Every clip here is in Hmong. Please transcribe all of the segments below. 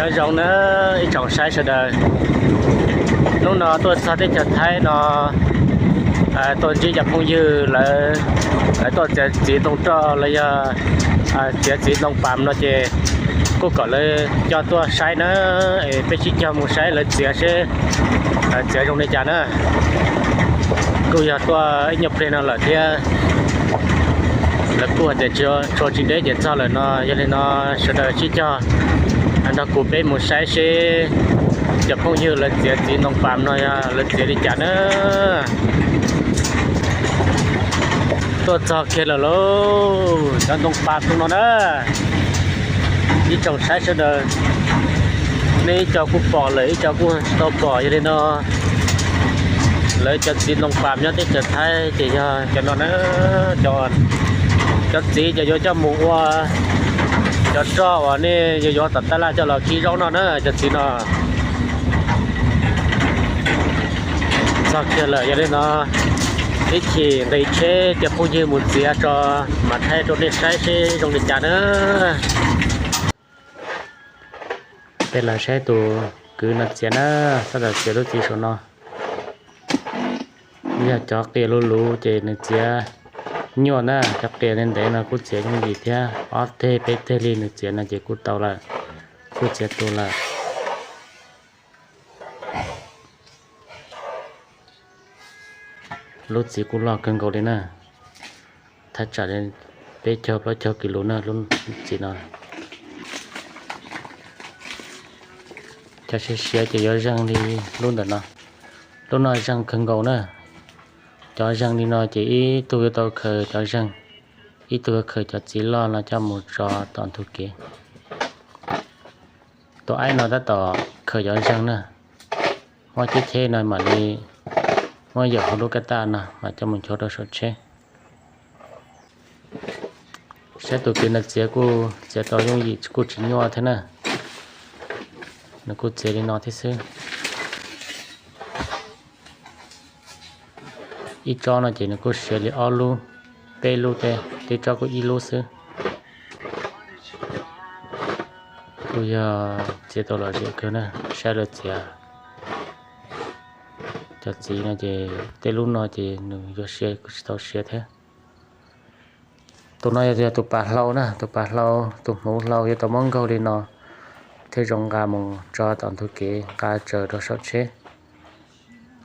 Nyob zoo na ib tsoom saib sawv daws, hnub no tuaj txog teb chaws Thaib no, tuaj ntsib cov phooj ywg lawv, lawv tuaj txiav txiv ntoo roj los yog txiav txiv ntoo pas no ces kuj kom lawv coj tuaj saib na, es peb sib cog mus saib lawv txiav seb lawv txiav zoo li cas na. Kuj yog tuaj ib nyuag pliag no lawm thiab, lawv kuj hais tias tshuav tsis deb ces txog lawm no, yog li no sawv daws sib cog nrog kuv peb mus saib seb cov phooj ywg lawv txiav txiv ntoo pas no yog lawv txiav li cas na. Tuaj txog kiag lawm lauj, cov ntoo pas tus no na. Ib tsoom saib sawv daws, nej ib co kuj pom lawm ib co kuj tsis tau pom, yog li no lawv cov txiv ntoo pas nyob teb chaws Thaib ces yog cov no na. Cov txiv ces yuav coj mus ua cov roj uas nej yuav yuav tom tab laj coj los kib zaub noj na cov txiv no. Txog kiag lawm, yog li no ib chim nqis tsheb coj phooj ywg mus txiav tso, mam thaij rau nej saib seb zoo li cas na. Peb los saib tus kwv no txiav na, tab tom txiav lub txiv saum no. Yog cov qia luv luv ces nws txiav nyuaj na, cov qia ntev ntev no kuj txiav yooj yim thiab, ob teg peb teg li nws txiav no ces kuj tau lawm, kuj txiav tu lawm. Lub txiv kuj loj kawg nkaus li na, thaj tsam li peb caug plaub caug kis lus na lub txiv no. Cov siav siav ces yuav zeeg li lub ntawm no, lub no zeeg kawg nkaus na. Cov zeeg li no ces ib tug yuav tau khaws cov zeeg, ib tug yuav khaws cov txiv loj no coj mus tso tom ntug kev. Tus aib no tab tom khaws cov zeeg na, muab cheb cheb no mam li muab yawm hauv lub kab taj no mam coj mus nchuav rau saum tsheb. Saib tus kwv no txiav kuj txiav tau yooj yim kuj tsis nyuaj thiab na. Nws kuj txiav li no thiab xwb. Ib tsob no ces nws kuj siav li ob lub, peb lub, tej tsob kuj ib lub xwb. Kuj yog txiav tau lom zem kawg na, saib lawv txiav. Cov txiv no ces tej lub no ces nws yuav siav kuj tsis tau siav thiab. Tus no yog tus pas hlau na, tus pas hlau, tus hmuv hlau yuav tau muab nkaug li no thiaj zoo nqa mus tso tom ntug kev nqa tsaws rau saum tsheb.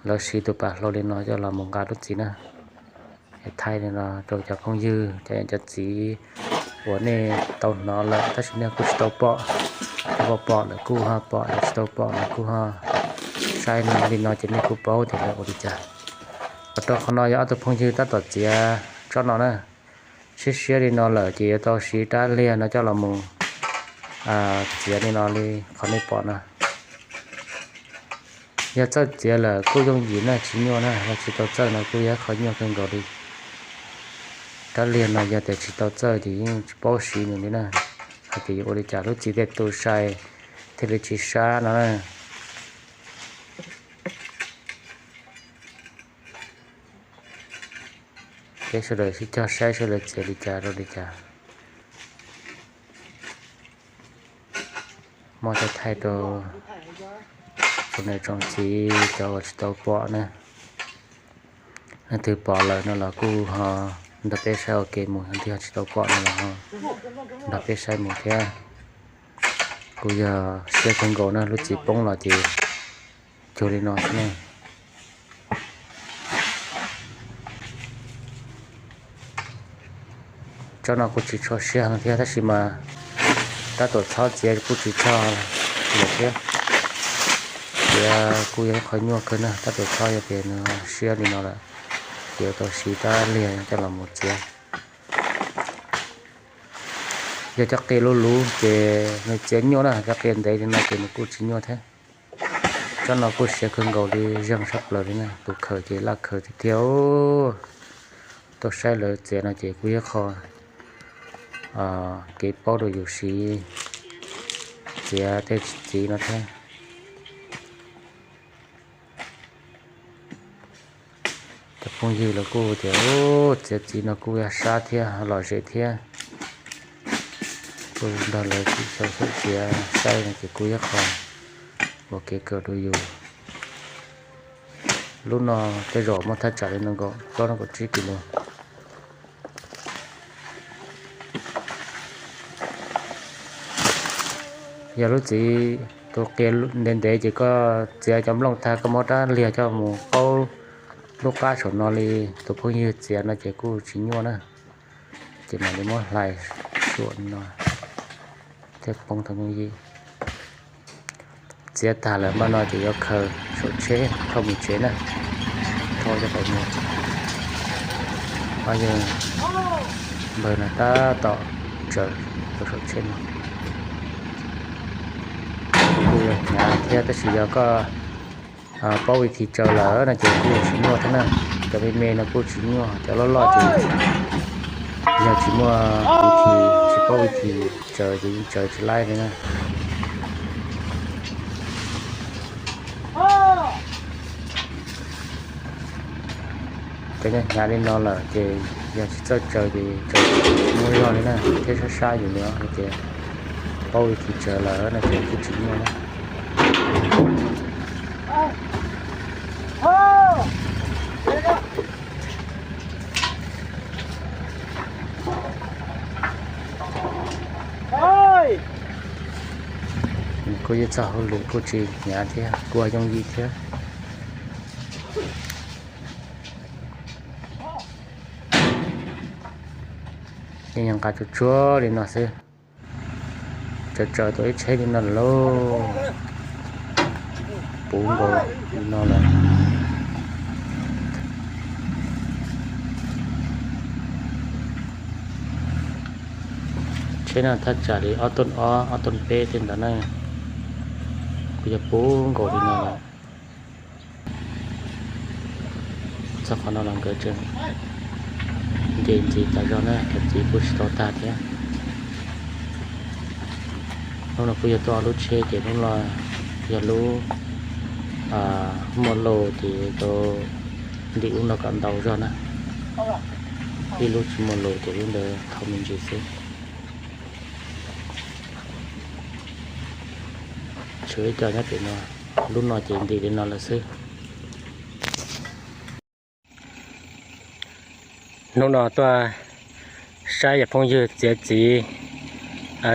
Lawv siv tus pas hlau li no coj los mus nqa lub txiv na. Thaij li no rau cov phooj ywg, cov txiv uas nej tau hnov lawm tab sis nej kuj tsis tau pom, tau pom pom lawm kuj ho pom, tsis tau pom lawm kuj ho saib li no ces nej kuj paub tias lawv ua li cas. Rau qhov no yog ob tug phooj ywg tab tom txiav tsob no na. Siab siab li no lawm ces yuav tau siv rab liag no coj los mus txiav li no li qhov nej pom no. Yog txawj txiav lawm kuj yooj yim na, tsis nyuaj na, yog tsis tau txawj no kuj yog qhov nyuaj kawg nkaus li. Rab liag no yog tias tsis tau txawj ces yeej tsis paub siv nws li na, hais tias yuav ua li cas lub txiv thiaj tu sai, thiaj li tsis sab no na. Peb sawv daws sib cog saib seb lawv txiav li cas rau li cas. Muab thaij thaij rau tsoom niam tsoom txiv cov uas tsis tau pom na. Leej twg pom lawm no los kuj ho nrog peb saib ua ke mus, leej twg ho tsis tau pom no los ho nrog peb saib mus thiab. Kuj yog siab kawg nkaus na, lub txiv poob los ces cuag li no xwb na. Tsob no kuj tsis tshua siab heev thiab tab sis mas tab tom txhob txiav kuj tsis tshua lawm thiab. Txiav kuj yog ib qho nyuaj kawg na, tab tom txhob yog tias nws siab li no lawm ces yuav tau siv rab liag coj los mus txiav. Yog cov qia luv luv ces nws txiav nyuaj na, cov qia ntev li no ces nws kuj tsis nyuaj thiab. Tsob no kuj siav kawg nkaus li, zeeg sab plaws li na, tus khaws ces laj khaws tiag tiag. Tuaj saib lawv txiav no ces kuj yog qho kev paub rau yus siv txiav tej txiv no thiab. Cov phooj ywg los kuj tias txiav txiv no kuj yog sab thiab lom zem thiab. Kuj nrog lawv txhim xyaw xyuam xiav saib no ces kuj yog qhov ua kev kawm rau yus. Lub no tej zaum muaj thaj tsam li nees nkaum plaub nees nkaum tsib kis lus. Yog lub txiv tus qia ntev ntev ces koj txiav cov nplooj tag koj muab rab liag coj mus qaub lub qab saum no li tus phooj ywg txiav no ces kuj tsis nyuaj na. Ces mam li muab hlais suam no thiaj poob tau yooj yim. Txiav tag lawm npaj no ces yuav khaws saum tsheb thauj mus tsev na, thauj coj pais mus. Ho yog npawg no tab tom tsaws rau saum tsheb no. Kuj yog hnyav thiab tab sis yog koj paub vim thi tsaws lawm no ces kuj tsis nyuaj thiab na. Cov me me no kuj tsis nyuaj, cov loj loj ces yog tsis muaj vim thi, tsis paub vim thi tsaws ces yeej tsaws tsis laib li na. Cov nyob hnyav li no lawm ces yog tsis txawj tsaws ces tsaws tsis muaj zog li na, thiab sab sab yus li os. Ces paub vim thi tsaws lawm no ces kuj tsis nyuaj na. Kuj yeej txog hauj lwm kuj tsis hnyav thiab, kuj yooj yim thiab. Yeej yog nqa tsuag tsuag li no xwb. Tsaws tsaws tau ib tsheb li no lawm lauj. Puv nkaus li no lawm. Tsheb no thaj tsam li ob toj ob, ob toj peb tej ntawd na. Kuj yog puv nkaus li no lawm. Txog qhov no los nkawd tseem nce ntxiv tas zog na, cov txiv kuj tsis tau tag thiab. Hnub no kuj yog tuaj ob lub tsheb ces lub no yog lub muaj lus ces tau ntim lub no kom ntau zog na. Ib lub tsis muaj lus ces lub ntawd thauj me ntsis xwb. Tshuav ib co nyob pem no, lub no ces ntim li no lawm xwb. Hnub no tuaj saib yog phooj ywg txiav txiv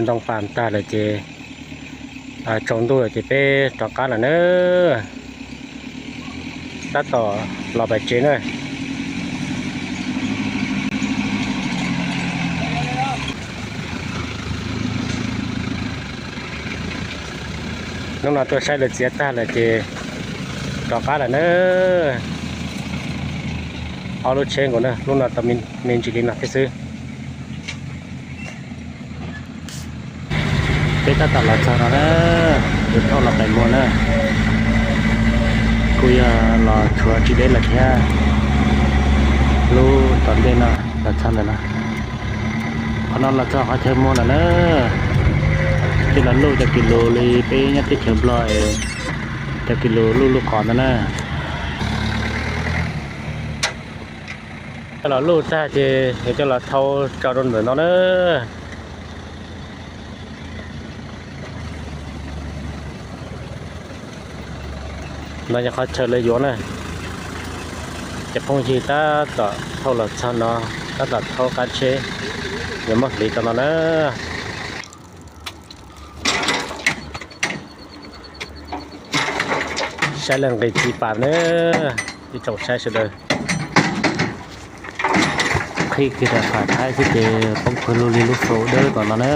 ntoo pas tag lawm ces tsaus ntuj lawm ces peb rov qab lawm na. Tab tom los pais tsev na. Hnub no tuaj saib lawv txiav tag lawm ces rov qab lawm na. Ob lub tsheb nkaus na, lub no tau me ntsis li no thiab xwb. Peb tab tom los txog no na, yuav thauj los pais muag na. Kuj yog los tshuav tsis deb lawm thiab. Lub tom ntej no los txog ntawm no. Qhov no los txog qhov chaw muag lawm na. Ces los luj cov kis lus li peb nyob teb chaws Nplog es cov kis lus luj luj qos ntawd na. Coj los luj tag ces yuav coj los thau tso rau ntawm no na. No yog qhov chaw lawv yuav na. Cov phooj ywg tab tom thauj los txog no, tab tom thauj qab tsheb, yuav muab hliv rau no na. Saib lawv nqis txiv pas na, ib tsoom saib sawv daws. Qhib kiag rau qab thaib xwb ces poob pawg lug li lub faus dawb tom no na.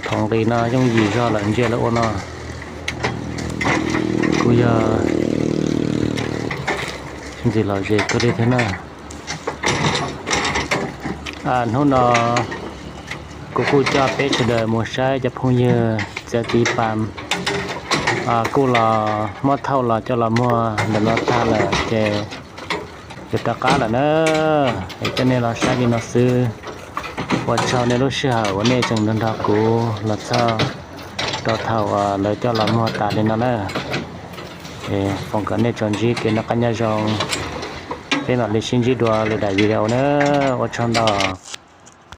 Thaum nqis no yooj yim zog lawm ntsia lawv ua no. Kuj yog ntxim lom zem kawg li thiab na. Hnub no kuv kuj coj peb sawv daws mus saib cov phooj ywg txiav txiv pas kuj los muab thauj los coj los muag ntawm no tag lawm ces yuav rov qab lawm na. Es coj nej los saib li no xwb. Ua tsaug nej lub sij hawm uas nej tseem nrog nrog kuv los txog rau thaum uas lawv coj los muag tas li no na. Foom kom nej tsuas ntsib kev noj qab nyob zoo. Peb mam li sib ntsib dua lwm daim video na. Ua tsaug ntau.